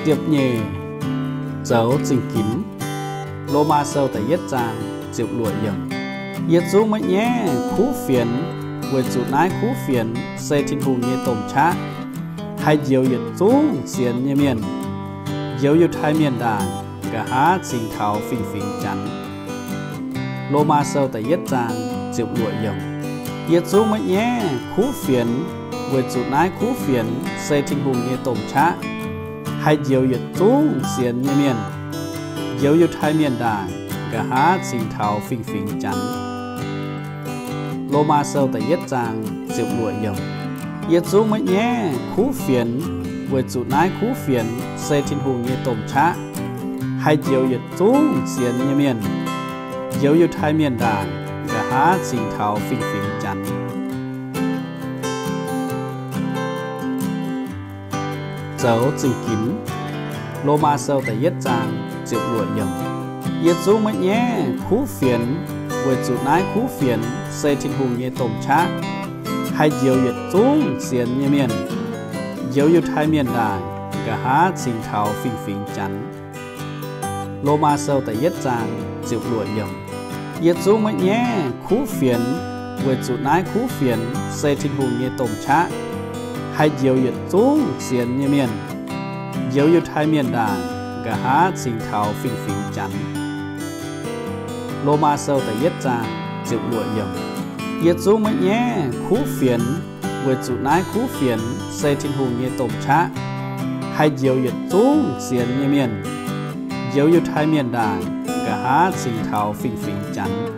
Ziepc nyeic, zoux zingh ginx. Lomaa Sou da'yietv zaang ziepc luoqc yiemc. Yie zungv maiv nyaiv kuv fienx, weic zuqc naaiv kuv fienx se Tin-Hungh nyei domh qaqv, haih njoux yietc zungv sienx nyei mienh, njoux Yiutai Mienh ndaangc, nqa'haav cingx taux fingx-fingx Janx. Lomaa Sou da'yietv zaang ziepc luoqc yiemc. Yie zungv maiv nyaiv kuv fienx, weic zuqc naaiv kuv fienx se Tin-Hungh nyei domh qaqv, haih njoux yietc zungv sienx nyei mienh, njoux Yiutai Mienh ndaangc, nqa'haav cingx taux fingx-fingx Janx. Lomaa Sou da'yietv zaang ziepc luoqc yiemc. Yie zungv maiv nyaiv kuv fienx, weic zuqc naaiv kuv fienx se Tin-Hungh nyei domh qaqv, haih njoux yietc zungv sienx nyei mienh, njoux Yiutai Mienh ndaangc, nqa'haav cingx taux fingx-fingx Janx. Zoux zingh ginx. Lomaa Sou da'yietv zaang ziepc luoqc yiemc. Yie zungv maiv nyaiv kuv fienx, weic zuqc naaiv kuv fienx se Tin-Hungh nyei domh qaqv, haih njoux yietc zungv sienx nyei mienh, njoux Yiutai Mienh ndaangc, nqa'haav cingx taux fingx-fingx Janx. Lomaa Sou da'yietv zaang ziepc luoqc yiemc. Yie zungv maiv nyaiv kuv fienx, weic zuqc naaiv kuv fienx se Tin-Hungh nyei domh qaqv, haih njoux yietc zungv sienx nyei mienh, njoux Yiutai Mienh ndaangc, nqa'haav cingx taux fingx-fingx Janx. Lomaa Sou da'yietv zaang ziepc luoqc yiemc. Yie zungv maiv nyaiv kuv fienx, weic zuqc naaiv kuv fienx se Tin-Hungh nyei domh qaqv, haih njoux yietc zungv sienx nyei mienh, njoux Yiutai Mienh ndaangc, nqa'haav cingx taux fingx-fingx Janx.